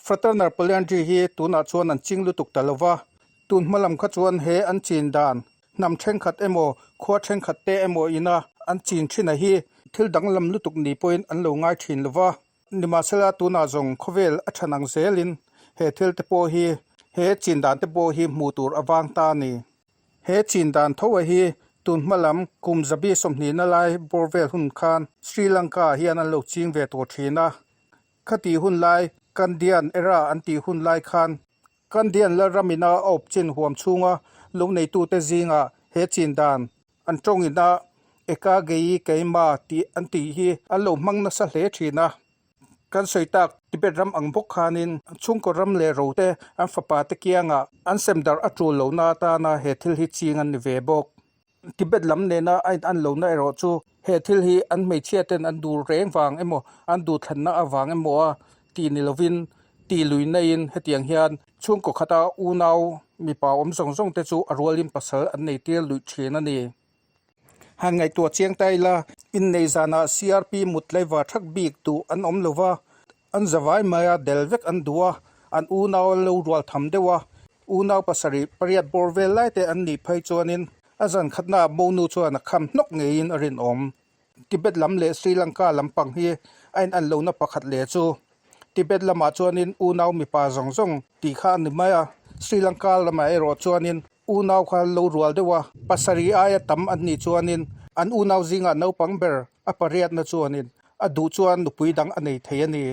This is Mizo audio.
Fraternal polyandry hi tunah chuan an ching lutuk ta lo va, tun hma lam kha chuan he an chin dan hnam thenkhat emaw khua thenkhat te emaw ina an chin thin a hi thil danglam lutuk ni pawhin an lo ngai thin lo va. Nimahsela tunah zawng khawvel a than ang zelin he thil te pawh hi he chin dan te pawh hi hmuh tur a vang ta a ni. He chin dan tho a hi tun hma lam kum zabi sawmhnihna lai bawr vel hun khan Sri Lanka ah hian an lo ching ve tawh thin a. Khati hun lai Kandyan era an tih hun lai khan Kandyan Lalramina a awp chin huam chhunga lo neitute zingah he chin dan an tawngin a Eka Geyi Keima tih an tih hi an lo hmang nasa hle thin a. Kan sawi tak Tibet ram ang bawk khanin chhungkaw ram leh ro te an fapa te kiangah an sem darh a tul lohna atana he thil hi ching an ni ve bawk. Tibet lam nena a in an lohna erawh chu he thil hi an hmeichhia ten an duh reng vang emaw an duh thlanna avang emaw a tih ni lovin tih lui naiin hetiang hian chhungkaw khata unau mipa awm zawng zawng te chu a rualin pasal an nei tir luih thin a ni. Han ngaihtuah chiang ta ila, innei zanah CRP mut tlaivar thak bik duh an awm lo va, an zavai maia del vek an duh a, an unau an lo rual tham deuh a, unau pasarih pariat bawr vel lai te an nih phei chuanin a zan khatnaah monu chuan a kham hnawk ngeiin a rinawm. Tibet lam leh Sri Lanka lampang hi a in an lohna pakhat leh chu Tibet lamah chuanin unau mipa zawng zawng tih kha a ni mai a, Sri Lanka lamah erawh chuanin Unau kha an lo rual deuh a, pasarih aia tam an nih chuanin an unau zingah naupang ber a pariatna chuanin a duh chuan nupui dang a nei thei a ni.